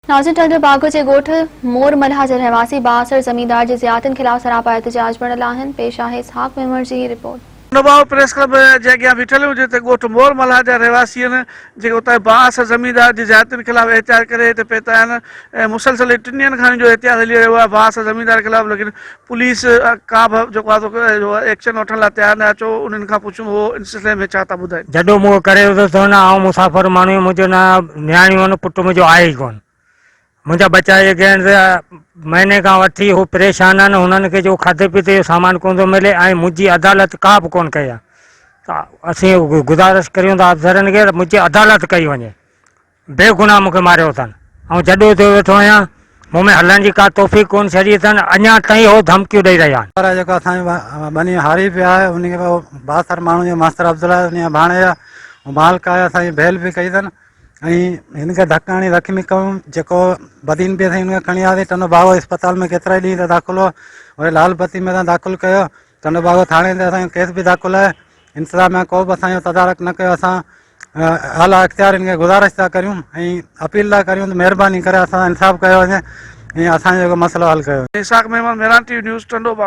ناظم ٽنڊو باگو جي ڳوٺ مور ملاح جا رهواسي بااثر زميندار جي زيادتين خلاف سراپا احتجاج بڻيل آهن، پيش آهي اسحاق ميمڻ جي هي report. Tando Bago press club جي اڳيان بيٺل هيون جتي ڳوٺ مور ملاح جا رهواسي آهن جيڪي اتان جي بااثر زميندار جي زيادتين خلاف احتجاج ڪري هتي پهتا آهن ۽ مسلسل هي ٽن ڏينهن کان هن جو احتجاج هلي رهيو آهي بااثر زميندار خلاف ليڪن پوليس ڪابه جيڪو آهي ايڪشن وٺڻ لاء تيار ناهي اچو انهن کان پڇون هو ان سلسلي ۾ ڇا ٿا ٻڌائين. جڏو مون کي ڪري وڌو نه آئون مسافر ماڻهو آهيان منهنجو نه نياڻيون آهن پٽ منهنجو آهي ئي ڪونه منهنجا ٻچا جيڪي آهن سي مهيني کان وٺي هو پريشان آهن هنن کي جو کاڌي پيتي جو سامان ڪونه ٿو ملي ۽ منهنجي عدالت ڪا به ڪونه ڪئي آهي ته اسين گذارش ڪريون ٿا افسرن کي ته منهنجي عدالت ڪئي وڃي بي گناهه مون کي ماريو اٿن. آئون جڏو ٿيو ويٺو آهيان. مون ۾ هلڻ جي ڪا توفيق ڪونه ڇڏي اٿن. اڃا تائين هو ڌمڪيون ڏئي رهيا آهن. پر جيڪو اسان جي ٻني هاري پيا آهي ان کي بااثر ماڻهو جو ماستر عبدالله ان جا ڀاڻيجا مالڪ آهي اسان جي ڀيل به ڪئي اٿن ۽ هن کي ڌڪ هڻي زخمي ڪيون جيڪو بدين پي اسين هن کي کڻي آياسين ٽنڊو باگو اسپتال ۾ ڪيترا ئي ڏينهن داخل هو وري لال بتي ۾ اسان داخل ڪيو ٽنڊو باگو ٿاڻي تي اسان جو ڪيس به داخل آهي انتظاميا ڪو به اسان جو تدارڪ نه ڪيو اسان اعليٰ اختيارين کي گذارش ٿا ڪريون ۽ اپيل ٿا ڪريون ته مهرباني ڪري اسان سان انصاف ڪيو وڃي ۽ اسان جو جيڪو مسئلو حل ڪيو وڃي. Ishaq Memon, Mehran T V news, Tando Bago.